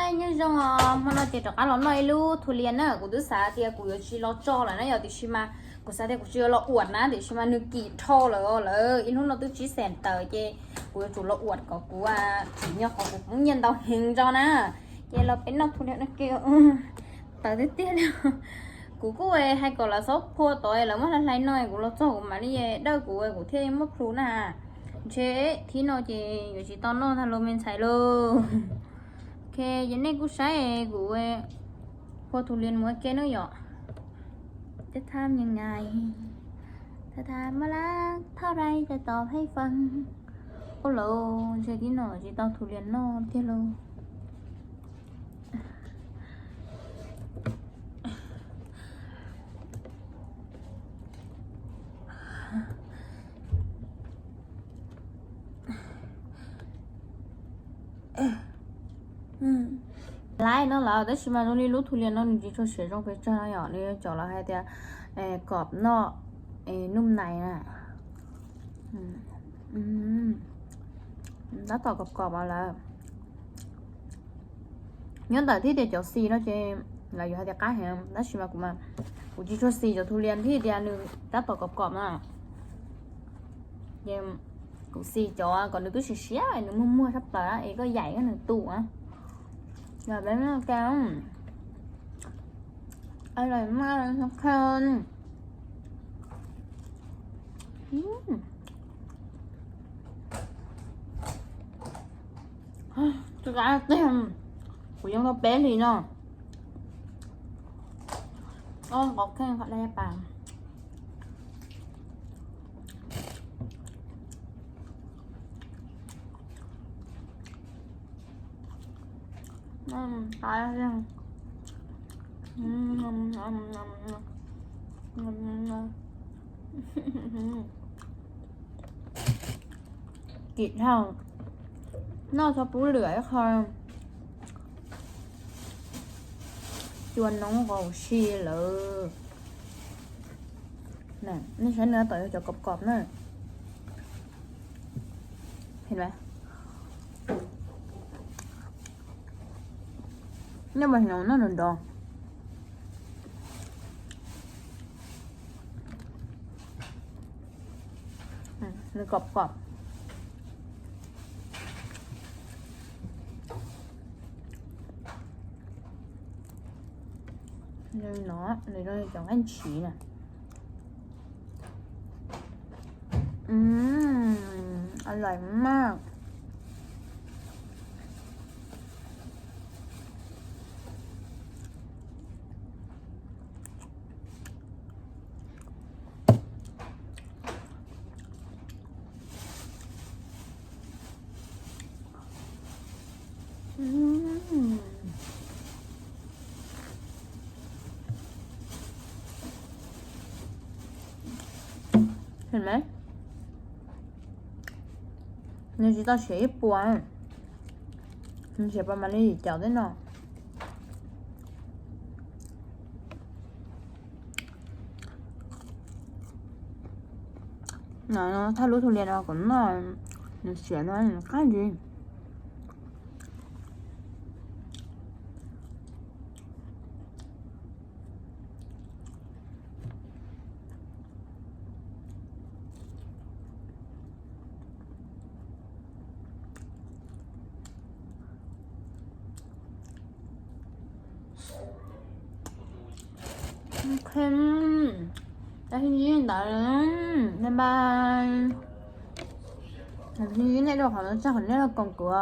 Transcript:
Nyob zoo os, hmo no ces rov qab los noj ib lub thu lias na. Kuv twb xav tias kuv yuav tsis los tso lawm na yom, tiam sis mas kuv xav tias kuv tsis yuav los uas na, tiam sis mas nws kim dhau lawm os, lawv ib lub no twb tsib xees tawm ces kuv yuav tsum los uas kom kuv tsim nyog qhov kuv poob nyiaj ntau heev tso na. Ces los peb noj thu lias no ke. Tawv tiag tiag li. Kuv kuj hais kom lawv txhob phua tod, lawv muab hlais hlais no, kuv los txog kuv mam li dawj kuv, kuv thiaj muab plhu na. Ntshe thib no ces yuav tsis tau noj ntag lauj me ntxhais lauj. Ok, ces nej kuj saib kuv phua thu lias mus ua ke na yom. Tiếp theo những ngày, thật thà mới lá thau rai cho tỏ thấy phần. Ua lawm, ntshe thib no tsis tau thu lias noj tiag lauj. Laib no lawm, tab sis mas zoo li lub thu lias no nws tsis tshua siav zoo pes tsawg no yom, nws cov lawv hais tias kom noj num nais na. Tab tom kos kos mas lawm. Nyob ntawm thiab tias cov xis no ces lawv yuav hais tias qab heev, tab sis mas kuv mas kuv tsis tshua xis cov thu lias thiab tias nws tab tom kos kos na. Ces kuv xis cov kom nws twb siav siav, nws muag muag sab plaws es koj yaim koj nws tus na. Los peb noj ke. Ua lawm mas, ok. Kuv yeej tau peb hlis no. Qhov kheej qhov daj pas. Kim dhau, noj txhob pub lwm ib qho. Cua noob nkaus si lawm. Nej saib nws tab tom yuav cov kos kos na. Noj mas noj nrov nrov. Nws kos kos. Nws no, nws zoo li cov nqaij ntshiv na. Ua lawm mas. Hes, nws tsis tau siav ib puas, nws siav pas mam li cov tej no. No, thawj lub thu lias no kuv noj, nws siav no nws qab ntsis. Ok, tag sib ntsib ntawd, bye bye. Tag sib ntsib nej rau qhov no, txog qhov nej los koom kuv.